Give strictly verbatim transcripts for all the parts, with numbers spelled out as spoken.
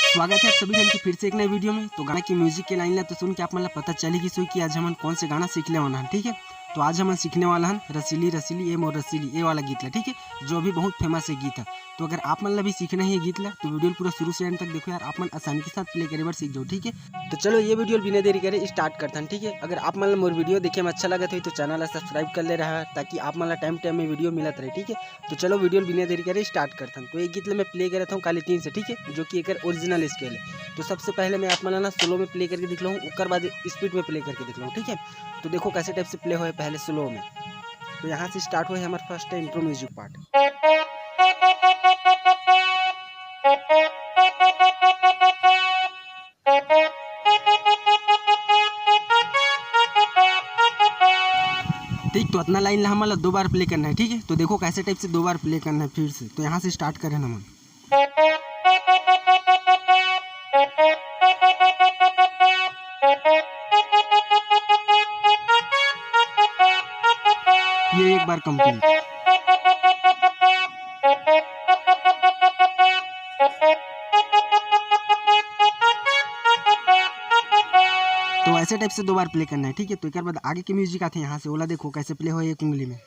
स्वागत है आप सभी जन की फिर से एक नए वीडियो में। तो गाना की म्यूजिक के लाइन ला तो सुन के आप मन ला पता चल ही गिस होही कि आज हमन कौन से गाना सीखने वाला हन, ठीक है। तो आज हमन सीखने वाला हन रसीली रसीली ए मोर रसीली, ए वाला गीत ला, ठीक है, जो अभी बहुत फेमस है गीत है। तो अगर आप मन ला भी सीखना है ये गीत ला, तो वीडियो पूरा शुरू से एंड तक देखो यार, आप मन आसानी के साथ प्ले करे बर सीख जाओ, ठीक है। तो चलो ये वीडियो बिना देरी करे स्टार्ट करथन, ठीक है। अगर आप मन ला मोर वीडियो देखे में अच्छा लगत होही तो चैनल ला सब्सक्राइब कर ले रहा, ताकि आप मन ला टाइम टाइम में वीडियो मिलत रहे, ठीक है। तो चलो वीडियो बिना देरी करे स्टार्ट करथन। तो ये गीत ला मैं प्ले करत हूँ काली तीन से, ठीक है, जो कि एकर ओरिजिनल स्केल है। तो सबसे पहले मैं आप मन ला ना स्लो में प्ले करके दिखलाऊँ, ओकर बाद स्पीड में प्ले करके दिखलाऊँ, ठीक है। तो देखो कैसे टाइप से प्ले होए पहले स्लो में। तो यहाँ से स्टार्ट होए हमारा फर्स्ट इंट्रो म्यूजिक पार्ट। ठीक, तो इतना लाइन ला हमन ला दो बार प्ले करना है, ठीक है। तो देखो कैसे टाइप से दो बार प्ले करना है फिर से। तो यहाँ से स्टार्ट करें हमन। ये एक बार कंप्लीट। तो ऐसे टाइप से दो बार प्ले करना है, ठीक है। तो एक बाद आगे के म्यूजिक आते हैं, यहाँ से ओला देखो कैसे प्ले हो एक उंगली में।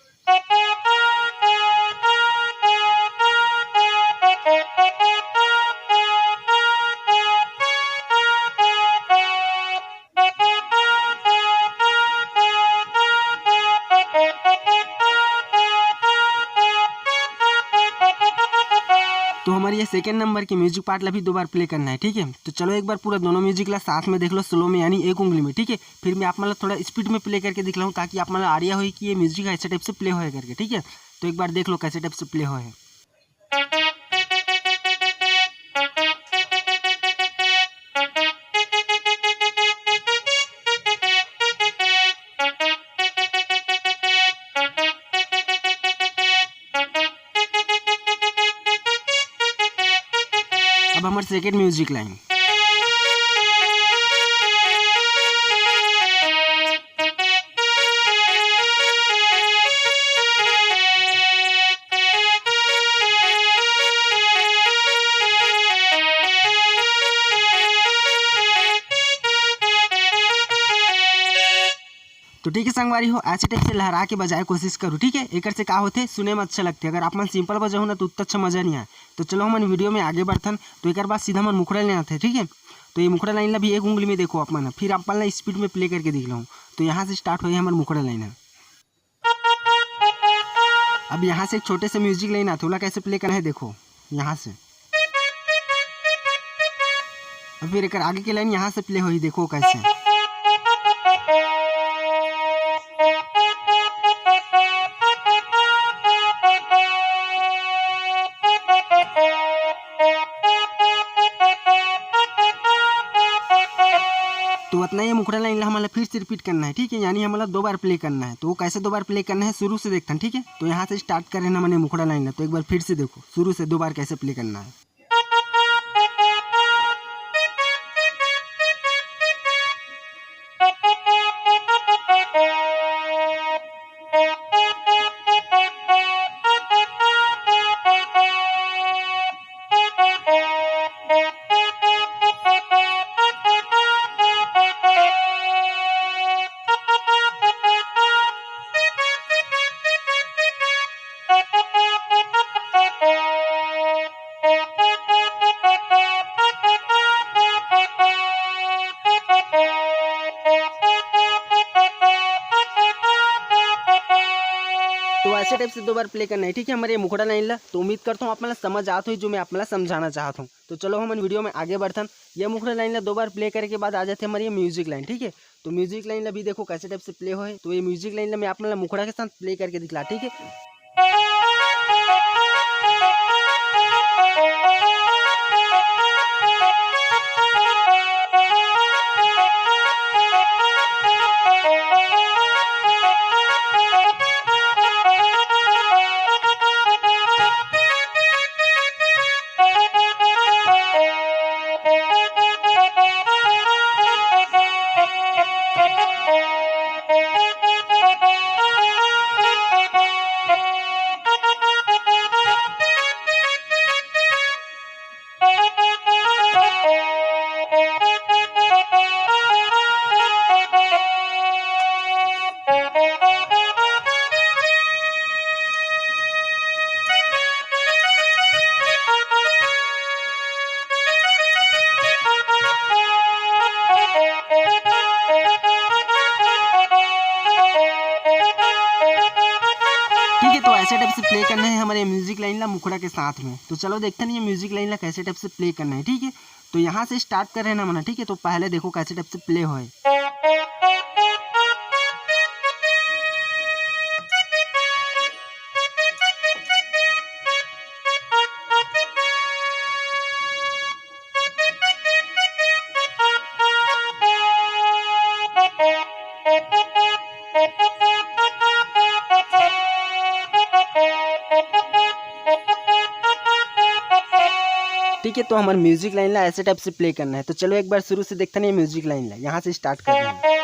तो हमारे ये सेकंड नंबर के म्यूजिक पार्ट ला भी दो बार प्ले करना है, ठीक है। तो चलो एक बार पूरा दोनों म्यूजिक ला साथ में देख लो स्लो में, यानी एक उंगली में, ठीक है। फिर मैं आप मन ला थोड़ा स्पीड में प्ले करके दिखलाऊँ, ताकि आप मन ला आइडिया होए कि ये म्यूजिक ऐसे टाइप से प्ले होए करके, ठीक है। तो एक बार देख लो कैसे टाइप से प्ले होए। अब हमार सेकंड म्यूजिक लाइन। तो ठीक है संगवारी हो, ऐसे टाइप से लहरा के बजाए कोशिश करो, ठीक है। एकर से का होथे, सुने में अच्छा लगथे। अगर आप मन सिंपल बजाहू ना तो उतना अच्छा मजा नहीं आए। तो चलो हमन वीडियो में आगे बढ़थन। तो एक बार सीधा हमन मुखड़ा लेना थे, ठीक है। तो ये मुखड़ा लाइन ला भी एक उंगली में देखो आप मन, फिर आप मन ला स्पीड में प्ले करके दिखलाऊँ। तो यहाँ से स्टार्ट होए हमर मुखड़ा लाइन है। अब यहाँ से एक छोटे से म्यूजिक लाइन आथे, ओला कैसे प्ले करना है देखो यहाँ से। अब फिर एक आगे की लाइन यहाँ से प्ले होही, देखो कैसे। तो उतना ये मुखड़ा लाइन ला हमन ला फिर से रिपीट करना है, ठीक है, यानी हमन ला दो बार प्ले करना है। तो वो कैसे दो बार प्ले करना है शुरू से देखथन, ठीक है। तो यहाँ से स्टार्ट कर रहे ना मैंने मुखड़ा लाइन ला, तो एक बार फिर से देखो शुरू से दो बार कैसे प्ले करना है। तो ऐसे टाइप से दो बार प्ले करना है, ठीक है, हमारे ये मुखड़ा लाइन ला। तो उम्मीद करता हूँ आप मन ला समझ आत होही जो मैं आप मन ला समझाना चाहत हूँ। तो चलो हमन वीडियो में आगे बढ़थन। ये मुखड़ा लाइन ला दो बार प्ले करे के बाद आ जाथे हमारे ये म्यूजिक लाइन, ठीक है। तो म्यूजिक लाइन ला भी देखो कैसे टाइप से प्ले होए। तो ये म्यूजिक लाइन ला मैं आप मन ला मुखड़ा के साथ प्ले करके दिखला, ठीक है। के साथ में। तो चलो देखते हैं ये म्यूजिक लाइन ला कैसे टाइप से प्ले करना है, ठीक है। तो यहाँ से स्टार्ट कर रहे हैं ना मना, ठीक है। तो पहले देखो कैसे टाइप से प्ले होए। ठीक है, तो हमारे म्यूजिक लाइन ला ऐसे टाइप से प्ले करना है। तो चलो एक बार शुरू से देखते हैं म्यूजिक लाइन ला, यहाँ से स्टार्ट करना है।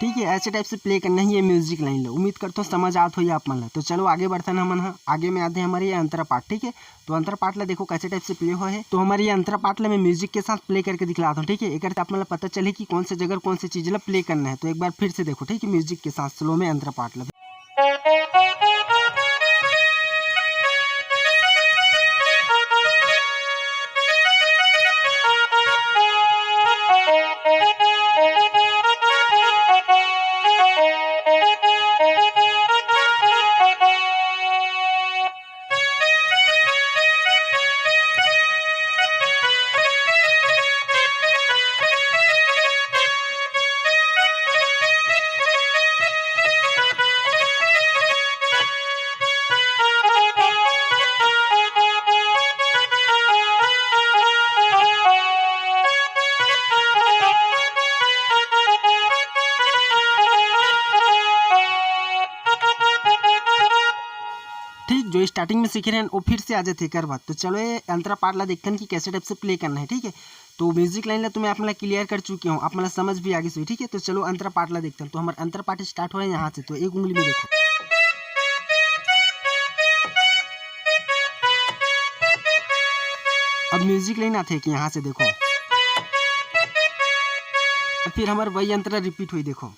ठीक है, ऐसे टाइप से प्ले करना ही ये म्यूजिक लाइन ला। उम्मीद करता हूँ समझ आत होही आप मन ला। तो चलो आगे बढ़थन हमन ह, आगे में आते हैं हमारे ये अंतरा पाठ, ठीक है। तो अंतरा पाठ ला देखो कैसे टाइप से प्ले होए है। तो हमारे ये अंतरा पाठ ला मैं म्यूजिक के साथ प्ले करके दिखलाता हूँ, ठीक है। एक आप मन ला पता चले कि कौन से जगह कौन सी चीज ला प्ले करना है। तो एक बार फिर से देखो, ठीक है, म्यूजिक के साथ स्लो में अंतरा पाठ ला। ठीक, जो स्टार्टिंग में सीखे रहे हैं, वो फिर से आ जाते एकर बाद। तो चलो, ये अंतरा पाठ ला देखते हैं कि कैसे टाइप से प्ले करना है, ठीक है। तो म्यूजिक लाइन ला तो मैं आप मन ला क्लियर कर चुके हूँ, आप मन ला समझ भी आ गई सही, ठीक है। तो चलो, अंतरा पाठ ला देखते हैं। तो हमारा अंतरा पाठ स्टार्ट हो रहा है यहाँ से, तो एक उंगली में देखो। अब म्यूजिक लाइन आते हैं कि यहाँ से देखो, फिर हमारे वही अंतरा रिपीट हुई, देखो।